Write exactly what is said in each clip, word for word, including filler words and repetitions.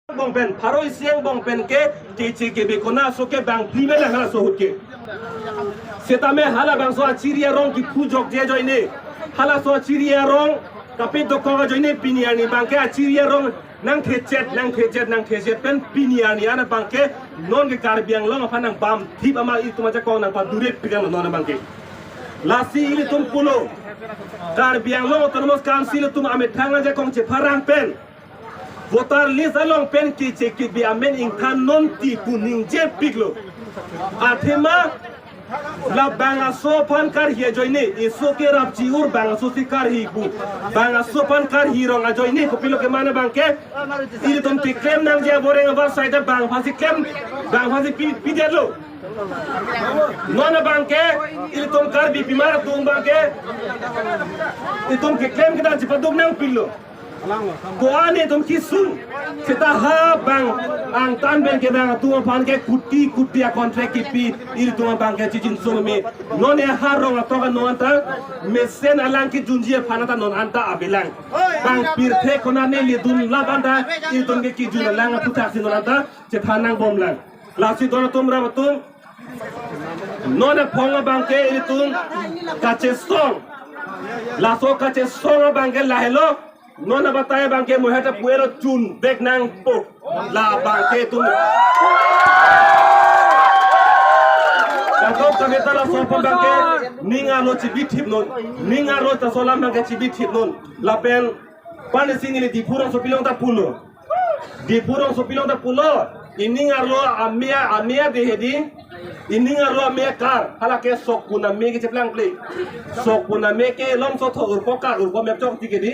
angbong pen, pharo isi angbong pen ke, keche kebe kona aso ke bang phli me lang halaso ahut ke. Setame halabangso achiri arong kiphu jokje ajoine, halaso achiri arong kape dokok ajoine pini arni abang ke achiri arong nangthechet, nangthechet, nangthechet pen pini arni an abang ke non ke Karbi Anglong aphan nangbam thip ama itum ajakong nangpadure pikang non abang ke. Lasi ilitum pulo, Karbi Anglong Autonomous Council atum amethang ajakong chepharang pen voter list along pen keche kebe amen ingthan non ti pu ningjepiklo. Athema la bang aso aphan karhi ajoine, eso ke rapchi-ur bang aso si karhi pu. Bang aso aphan karhi rong ajoine kopilo ke mane abang ke, ilitum keklem nangji aboreng abar saida bang aphansi klem, bang aphansi pi, pidetlo. Non abang ke, ilitum Karbi pimar atum abang ke, itum keklem kedam chipaduk nangpilo. Ko-an itum kisung, seta ha bang angtan pen kedam atum aphan ke kuti kuti a-contract kipi, ilitum abang ke chichin sung me. Non e ha rong atok anon ta mesen alang kijunji aphan ta non anta avelang. Bang pirthe konane ledun lap anta, ilitum ke kijun alang aphuthak si non anta chethan nangbomlang. Lasi don atum ram atum, non aphong abang ke ilitum kachesong. Laso kachesong abang ke lahelo. Non abatai abang ke muheta puero chun bek nangpo. La abang ke itum kadokave ta laso aphan abang ke ning arlo chibithip non. Ning arlo ta solam abang ke chibithip non. Lapen pani sing ili Diphu rongsopi along ta pulo. Diphu rongsopi along ta pulo, ining arlo amia, amia de hedi, ining arlo amia kar, halake sokpun ame ke cheplang ple. Sokpun ame ke lomso tho urpo kar, urpo mepchok ti kedi,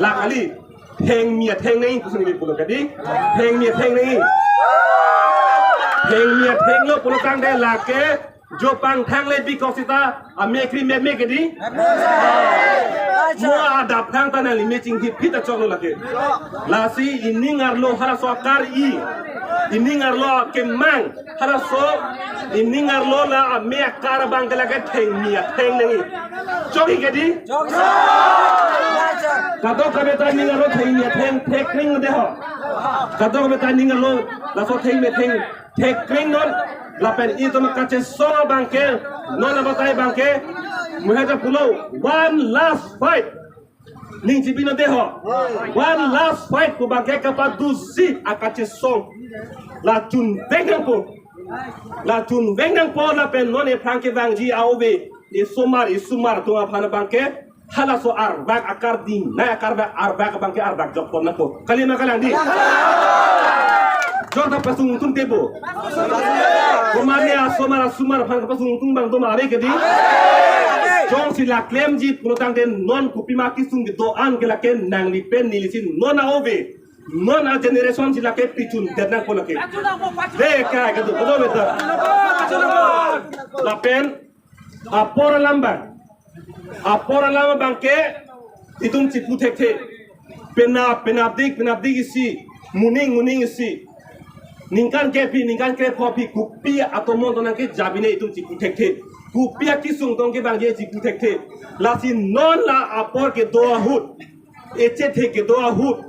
la kali. Thengmi atheng nangji pusi neli pulo kedi. Thengmi atheng nangji. Thengmi atheng lo pulo tangte lake jo pangthang le bikok sita, ame kri meme kedi. Mo adap thang ta nangli me chinghi phit achok lo lake. Lasi ining arlo halaso akar-i, ining arlo kemang, halaso ining arlo la ame akar abang ke lake thengmi atheng nangji. Chokji kedi. Kadokave ta ining arlo thengmi atheng thekring de ho. Kadokave ta ining arlo laso thengmi atheng thekring non, lapen itum kachesong abang ke, non abatai abang ke, muheta pulo, one last fight. Ning chibi non de ho. One last fight pu abang ke kapadusi akachesong. La chun veng nangpo. La chun veng nangpo lapen non ephrang kevangji a-ove, esomar, esomar atum aphan abang ke, halaso arvak akar ding, nai akar vak, arvak abang ke arvak jokpon nangpo. Kali ma kalang di. Jok ta pasung tung tebo. Komane asomar asomar aphan pasung tung abang doma ave kedi. Jongsi la klemji pulo tangte non kopima kisung kedo-an ke lake nangli pen neli si non a-ove, non a-generation si lake pichun det nangpo lake. De kai kadu kadu beta. Lapen apor alam abang. Apor alam abang ke itum chipu thekthe. Penap, penapdik, penapdik isi. Muning, muning isi. Ningkan kephi, ningkan krepho aphi kopi atomon tong nangkejapine itum chipu thekthe. Kopi akisung tong kevangji chipu thekthe. Lasi non la apor kedo ahut, echethe kedo ahut,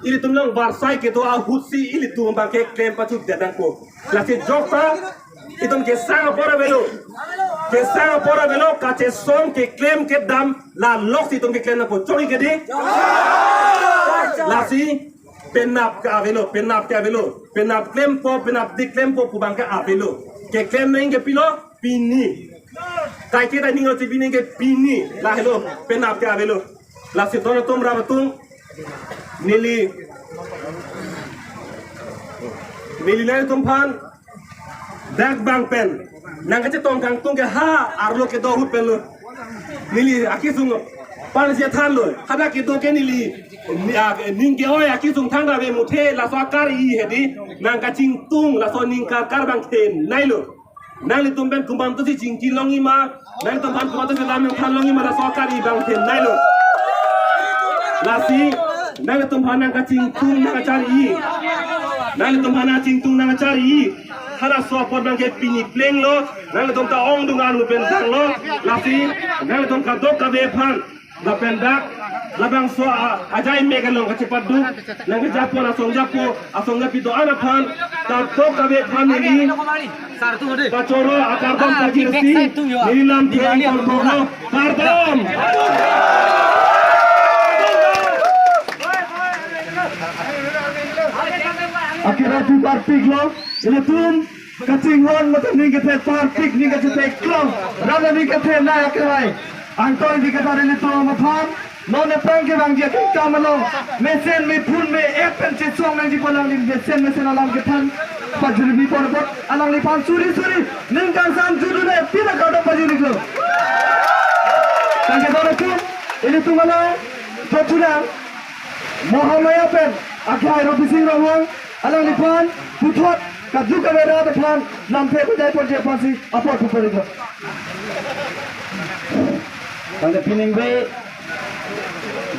ilitum along varsai kedo ahut si ilitum abang ke klem pachut det nangpo. Lasi jok ta itum kesang apor avelo. Kesang apor avelo, kachesong keklem kedam la lok si itum keklem nangpo. Chokji kedi. Lasi penap ke avelo, penap ke avelo. Penap klempo, penapdik klempo pu abang ke avelo. Keklem nangji ke pilo, pini. Kaike ta ning oti pini ke pini. Lahelo, penap ke avelo. Lasi don atum ram atum, neli, neli nanglitum aphan dak abang pen nangkachetong kangtung ke ha arlo kedo ahut pen lo. Neli akisung pan si thanlo. Hadak kedo ke neli, ni, a, ning ke-oi akisung thangta ave muthe, laso akar-i hedi nangkachingtung, laso ning karkar abang thenailo. Nanglitum pen komantusi chingki longji ma, nanglitum aphan komantusi lam nangthan longji ma, laso akar-i abang thenailo. Lasi nanglitum aphan nangkachingtung nangkachar-i, nanglitum aphan nangchingtung nangkachar-i. Halaso apot abang ke pini plenglo, nanglitum ta ongdung armu pen tanglo. Lasi nanglitum kadokave aphan Lapen dak labangso a-, ajai mek along kachepatduk nangkejapo, asong japo, asong japi do-an aphan, ta tok kave aphan neli pachoro akardom pajirsi, neli lamthe ingkoi kardom. Akira tu parpiklo, ilitum kachinghon mate ning kethe parpik, ning kachethe klong, rana ning kethe na akrai. Angtoi di kata ilitum aphan, non epang kevangji akam along, mesen mephun me-et pen chesong nangji pu alangli mesen mesen alam kethan pajirbi pon apot, alangliphan suri suri ning kangsam judune pina kardom pajiriklo. Tangke dora tu, ilitum along, Chochunang, Mahamaya pen, akhai Robi Sing Ronghang, alangliphan puthot kaju kave rat aphan lamthe pajai ponji aphansi apor puporiklo. Tangte piningve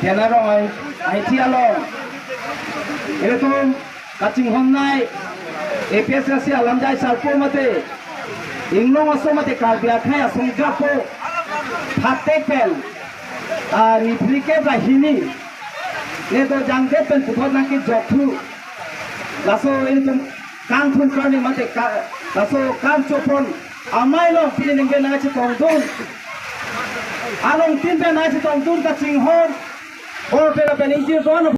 Dena Rong ai, ai thi along, ilitum kachinghon nei, A P S S C alamjai sarpo mate, inglong aso mate Karbi akhai asong japo, phatek pen, a, niphlikep ra hini, ne do jangdet pen puthot nangkejok thu. Laso ilitum kangthun karni mate ka-, laso kangchopon amei along pini ningve nangchetongdun. Along tin pen nangchetongdun kachinghon. Or pen pen ingjir don